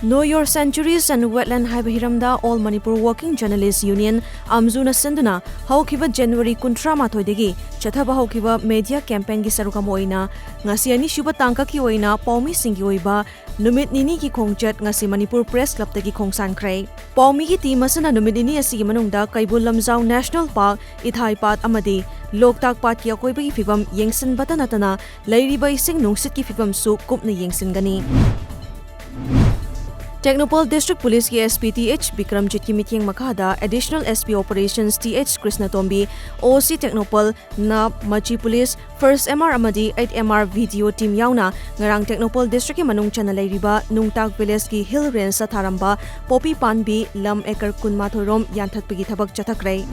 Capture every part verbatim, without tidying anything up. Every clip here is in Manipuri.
Know Your Sanctuaries and Wetland ꯍꯥꯏꯕ ꯍꯤꯔꯝꯗ All Manipur Working Journalist Union, ꯑꯝꯖꯨꯅ ꯁꯤꯟꯗꯨꯅ ꯍꯧꯈꯤꯕ January ꯀꯨꯟꯊ꯭ꯔꯥ ꯃꯥꯊꯣꯏꯗꯒꯤ ꯆꯠꯊꯕ ꯍꯧꯈꯤꯕ media campaignꯒꯤ ꯁꯔꯨꯛ ꯑꯃ ꯑꯣꯏꯅ ꯉꯁꯤ ꯑꯅꯤꯁꯨꯕ ꯇꯥꯡꯀꯛꯀꯤ ꯑꯣꯏꯅ ꯄꯥꯎꯃꯤꯁꯤꯡꯒꯤ ꯑꯣꯏꯕ ꯅꯨꯃꯤꯠ ꯅꯤꯅꯤꯒꯤ ꯈꯣꯡꯆꯠ ꯉꯁꯤ ꯃꯅꯤꯄꯨꯔ Press Clubꯇꯒꯤ ꯈꯣꯡꯁꯥꯟꯈ꯭ꯔꯦ꯫ ꯄꯥꯎꯃꯤꯒꯤ team ꯑꯁꯤꯅ ꯅꯨꯃꯤꯠ ꯅꯤꯅꯤ ꯑꯁꯤꯒꯤ ꯃꯅꯨꯡꯗ ꯀꯩꯕꯨꯜ ꯂꯝꯖꯥꯎ National Park, ꯏꯊꯥꯏ ꯄꯥꯠ ꯑꯃꯗꯤ ꯂꯣꯛꯇꯥꯛ ꯄꯥꯠꯀꯤ ꯑꯀꯣꯏꯕꯒꯤ ꯐꯤꯕꯝ ꯌꯦꯡꯁꯤꯟꯕꯇ ꯅꯠꯇꯅ ꯂꯩꯔꯤꯕ ꯏꯁꯤꯡ ꯅꯨꯡꯁꯤꯠꯀꯤ ꯐꯤꯕꯝꯁꯨ ꯀꯨꯞꯅ ꯌꯦꯡꯁꯤꯟꯒꯅꯤ꯫ Tengnoupal District Policeꯀꯤ S P T H ꯕꯤꯀ꯭ꯔꯝꯖꯤꯠꯀꯤ ꯃꯤꯠꯌꯦꯡ ꯃꯈꯥꯗ Additional S P Operations T H ꯀ꯭ꯔꯤꯁꯅꯇꯣꯝꯕꯤ, O C Tengnoupal, ꯅꯥꯞ, ꯃꯆꯤ Police, First M R ꯑꯃꯗꯤ eight M R video team ꯌꯥꯎꯅ ꯉꯔꯥꯡ ꯇꯦꯡꯅꯧꯄꯜ Districtꯀꯤ ꯃꯅꯨꯡ ꯆꯟꯅ ꯂꯩꯔꯤꯕ ꯅꯨꯡꯇꯥꯛ Villageꯀꯤ Hill Rangeꯇ ꯊꯥꯔꯝꯕ ꯄꯣꯄꯤ ꯄꯥꯟꯕꯤ ꯂꯝ acre ꯀꯨꯟꯃꯥꯊꯣꯏ ꯔꯣꯝ ꯌꯥꯟꯊꯠꯄꯒꯤ ꯊꯕꯛ ꯆꯠꯊꯈ꯭ꯔꯦ꯫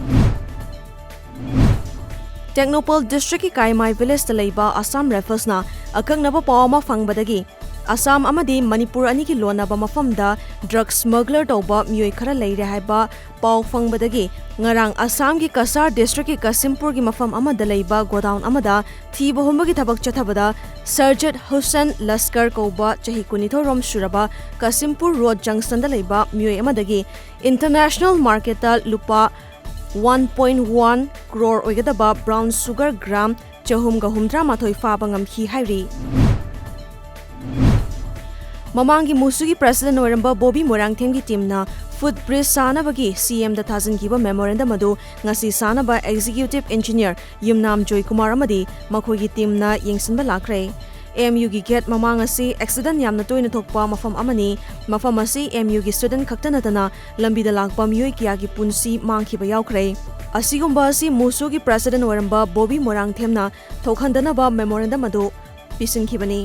ꯇꯦꯡꯅꯧꯄꯜ Districtꯀꯤ ꯀꯥꯏꯃꯥꯏ Villageꯇ ꯂꯩꯕ Assam Riflesꯅ ꯑꯀꯛꯅꯕ ꯄꯥꯎ ꯑꯃ ꯐꯪꯕꯗꯒꯤ ꯑꯁꯥꯝ ꯑꯃꯗꯤ ꯃꯅꯤꯄꯨꯔ ꯑꯅꯤꯒꯤ ꯂꯣꯟꯅꯕ ꯃꯐꯝꯗ drug smuggler ꯇꯧꯕ ꯃꯤꯑꯣꯏ ꯈꯔ ꯂꯩꯔꯦ ꯍꯥꯏꯕ ꯄꯥꯎ ꯐꯪꯕꯗꯒꯤ ꯉꯔꯥꯡ ꯑꯁꯥꯝꯒꯤ ꯀꯁꯥꯔ Districtꯀꯤ ꯀꯁꯤꯝꯄꯨꯔꯒꯤ ꯃꯐꯝ ꯑꯃꯗ ꯂꯩꯕ godown ꯑꯃꯗ ꯊꯤꯕ ꯍꯨꯝꯕꯒꯤ ꯊꯕꯛ ꯆꯠꯊꯕꯗ ꯁꯔꯖꯠ ꯍꯨꯁꯦꯟ ꯂꯁꯀꯔ ꯀꯧꯕ ꯆꯍꯤ ꯀꯨꯟꯅꯤꯊꯣꯏ ꯔꯣꯝ ꯁꯨꯔꯕ ꯀꯁꯤꯝꯄꯨꯔ Road Junctionꯗ ꯂꯩꯕ ꯃꯤꯑꯣꯏ ꯑꯃꯗꯒꯤ International Marketꯇ ꯂꯨꯄꯥ one point one crore ꯑꯣꯏꯒꯗꯕ brown sugar gram ꯆꯍꯨꯝꯒ ꯍꯨꯝꯗ꯭ꯔꯥ ꯃꯥꯊꯣꯏ ꯐꯥꯕ ꯉꯝꯈꯤ ꯍꯥꯏꯔꯤ꯫ ꯃꯃꯥꯡꯒꯤ ꯃꯨꯁꯨꯒꯤ President ꯑꯣꯏꯔꯝꯕ ꯕꯣꯕꯤ ꯃꯣꯏꯔꯥꯡꯊꯦꯝꯒꯤ teamꯅ footbridge ꯁꯥꯅꯕꯒꯤ C Mꯗ ꯊꯥꯖꯤꯟꯈꯤꯕ memorandum ꯑꯗꯨ ꯉꯁꯤ ꯁꯥꯅꯕ Executive Engineer ꯌꯨꯝꯅꯥꯝ ꯖꯣꯏꯀꯨꯃꯥꯔ ꯑꯃꯗꯤ ꯃꯈꯣꯏꯒꯤ teamꯅ ꯌꯦꯡꯁꯤꯟꯕ ꯂꯥꯛꯈ꯭ꯔꯦ꯫ M U ꯒꯤ gate ꯃꯃꯥꯡ ꯑꯁꯤ accident ꯌꯥꯝꯅ ꯇꯣꯏꯅ ꯊꯣꯛꯄ ꯃꯐꯝ ꯑꯃꯅꯤ꯫ ꯃꯐꯝ ꯑꯁꯤ M U ꯒꯤ student ꯈꯛꯇ ꯅꯠꯇꯅ ꯂꯝꯕꯤꯗ ꯂꯥꯛꯄ ꯃꯤꯑꯣꯏ ꯀꯌꯥꯒꯤ ꯄꯨꯟꯁꯤ ꯃꯥꯡꯈꯤꯕ ꯌꯥꯎꯈ꯭ꯔꯦ꯫ ꯑꯁꯤꯒꯨꯝꯕ ꯑꯁꯤ ꯃꯨꯁꯨꯒꯤ President ꯑꯣꯏꯔꯝꯕ ꯕꯣꯕꯤ ꯃꯣꯏꯔꯥꯡꯊꯦꯝꯅ ꯊꯣꯛꯍꯟꯗꯅꯕ memorandum ꯑꯗꯨ ꯄꯤꯁꯤꯟꯈꯤꯕꯅꯤ꯫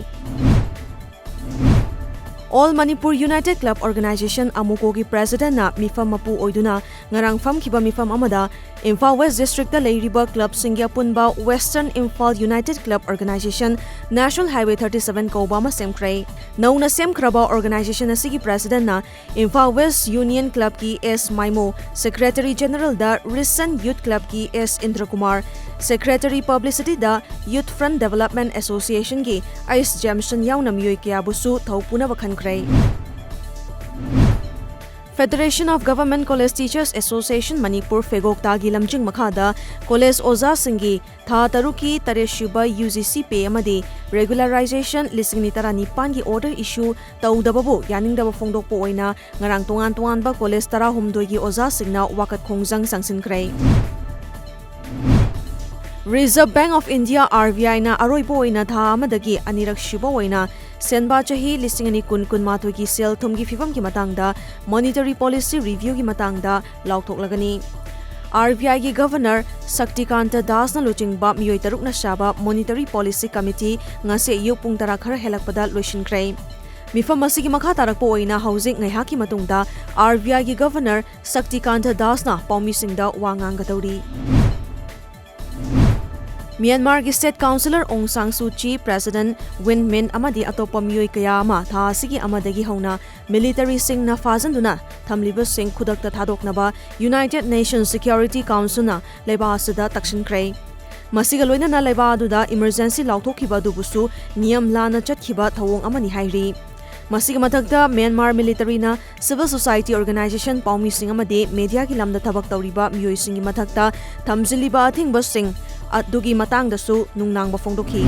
All Manipur United Club Organisation, AMUCOꯒꯤ Presidentꯅ ꯃꯤꯐꯝ ꯃꯄꯨ ꯑꯣꯏꯗꯨꯅ ꯉꯔꯥꯡ ꯐꯝꯈꯤꯕ ꯃꯤꯐꯝ ꯑꯃꯗ ꯏꯝꯐꯥꯜ West Districtꯇ ꯂꯩꯔꯤꯕ clubꯁꯤꯡꯒꯤ ꯑꯄꯨꯟꯕ Western Imphal United Club Organisation, National Highway thirty seven ꯀꯧꯕ ꯑꯃ ꯁꯦꯝꯈ꯭ꯔꯦ꯫ ꯅꯧꯅ ꯁꯦꯝꯈ꯭ꯔꯕ organisation ꯑꯁꯤꯒꯤ Presidentꯅ Imphal West Union Clubꯀꯤ S ꯃꯥꯏꯃꯣ, Secretary Generalꯗ Risen Youth Clubꯀꯤ S ꯏꯟꯗ꯭ꯔꯀꯨꯃꯥꯔ, Secretary Publicityꯗ Youth Front Development Associationꯒꯤ ꯑꯩꯁ ꯖꯦꯝꯁꯟ ꯌꯥꯎꯅ ꯃꯤꯑꯣꯏ ꯀꯌꯥꯕꯨꯁꯨ ꯊꯧ ꯄꯨꯅꯕ ꯈꯟꯈ꯭ꯔꯦ꯫ Federation of Government College Teachers Association Manipur, ꯐꯦꯒꯣꯛꯇꯥꯒꯤ ꯂꯝꯖꯤꯡ ꯃꯈꯥꯗ ꯀꯣꯂꯦꯖ ꯑꯣꯖꯥꯁꯤꯡꯒꯤ ꯊꯥ ꯇꯔꯨꯛꯀꯤ ꯇꯔꯦꯠ ꯁꯨꯕ UGC pay ꯑꯃꯗꯤ regularization ꯂꯤꯁꯤꯡ ꯑꯅꯤ ꯇꯔꯥꯅꯤꯄꯥꯟꯒꯤ order issue ꯇꯧꯗꯕꯕꯨ ꯌꯥꯅꯤꯡꯗꯕ ꯐꯣꯡꯗꯣꯛꯄ ꯑꯣꯏꯅ ꯉꯔꯥꯡ ꯇꯣꯉꯥꯟ ꯇꯣꯉꯥꯟꯕ ꯀꯣꯂꯦꯖ ꯇꯔꯥꯍꯨꯝꯗꯣꯏꯒꯤ ꯑꯣꯖꯥꯁꯤꯡꯅ ꯋꯥꯀꯠ ꯈꯣꯡꯖꯪ ꯆꯪꯁꯤꯟꯈ꯭ꯔꯦ꯫ Reserve Bank of India, RBIꯅ ꯑꯔꯣꯏꯕ ꯑꯣꯏꯅ ꯊꯥ ꯑꯃꯗꯒꯤ ꯑꯅꯤꯔꯛ ꯁꯨꯕ ꯑꯣꯏꯅ ꯁꯦꯟꯕꯥ ꯆꯍꯤ ꯂꯤꯁꯤꯡ ꯑꯅꯤ ꯀꯨꯟ ꯀꯨꯟꯃꯥꯊꯣꯏꯒꯤ ꯁꯦꯜ ꯊꯨꯝꯒꯤ ꯐꯤꯕꯝꯒꯤ ꯃꯇꯥꯡꯗ monetary policy reviewꯒꯤ ꯃꯇꯥꯡꯗ ꯂꯥꯎꯊꯣꯛꯂꯒꯅꯤ꯫ RBIꯒꯤ Governor ꯁꯛꯇꯤꯀꯥꯟꯇ ꯗꯥꯁꯅ ꯂꯨꯆꯤꯡꯕ ꯃꯤꯑꯣꯏ ꯇꯔꯨꯛꯅ ꯁꯥꯕ Monetary Policy Committee ꯉꯁꯤ ꯑꯌꯨꯛ ꯄꯨꯡ ꯇꯔꯥ ꯈꯔ ꯍꯦꯜꯂꯛꯄꯗ ꯂꯣꯏꯁꯤꯟꯈ꯭ꯔꯦ꯫ ꯃꯤꯐꯝ ꯑꯁꯤꯒꯤ ꯃꯈꯥ ꯇꯥꯔꯛꯄ ꯑꯣꯏꯅ ꯍꯧꯖꯤꯛ ꯉꯥꯏꯍꯥꯛꯀꯤ ꯃꯇꯨꯡꯗ RBIꯒꯤ Governor ꯁꯛꯇꯤꯀꯥꯟꯇ ꯗꯥꯁꯅ ꯄꯥꯎꯃꯤꯁꯤꯡꯗ ꯋꯥ ꯉꯥꯡꯒꯗꯧꯔꯤ꯫ ꯃ꯭ꯌꯥꯟꯃꯥꯔꯒꯤ State Councillor ꯑꯣꯡ ꯁꯥꯡ ꯁꯨ ꯆꯤ, President Win Myint ꯑꯃꯗꯤ ꯑꯇꯣꯞꯄ ꯃꯤꯑꯣꯏ ꯀꯌꯥ ꯑꯃ ꯊꯥ ꯑꯁꯤꯒꯤ ꯑꯃꯗꯒꯤ ꯍꯧꯅ militaryꯁꯤꯡꯅ ꯐꯥꯖꯤꯟꯗꯨꯅ ꯊꯝꯂꯤꯕꯁꯤꯡ ꯈꯨꯗꯛꯇ ꯊꯥꯗꯣꯛꯅꯕ United Nations Security Councilꯅ ꯂꯩꯕꯥꯛ ꯑꯁꯤꯗ ꯇꯛꯁꯤꯟꯈ꯭ꯔꯦ꯫ ꯃꯁꯤꯒ ꯂꯣꯏꯅꯅ ꯂꯩꯕꯥꯛ ꯑꯗꯨꯗ emergency ꯂꯥꯎꯊꯣꯛꯈꯤꯕ ꯑꯗꯨꯕꯨꯁꯨ ꯅꯤꯌꯝ ꯂꯥꯟꯅ ꯆꯠꯈꯤꯕ ꯊꯧꯑꯣꯡ ꯑꯃꯅꯤ ꯍꯥꯏꯔꯤ꯫ ꯃꯁꯤꯒꯤ ꯃꯊꯛꯇ ꯃ꯭ꯌꯥꯟꯃꯥꯔ militaryꯅ civil society organization ꯄꯥꯎꯃꯤꯁꯤꯡ ꯑꯃꯗꯤ mediaꯒꯤ ꯂꯝꯗ ꯊꯕꯛ ꯇꯧꯔꯤꯕ ꯃꯤꯑꯣꯏꯁꯤꯡꯒꯤ ꯃꯊꯛꯇ ꯊꯝꯖꯤꯜꯂꯤꯕ ꯑꯊꯤꯡꯕꯁꯤꯡ ꯑꯗꯨꯒꯤ ꯃꯇꯥꯡꯗꯁꯨ ꯅꯨꯡꯅꯥꯡꯕ ꯐꯣꯡꯗꯣꯛꯈꯤ꯫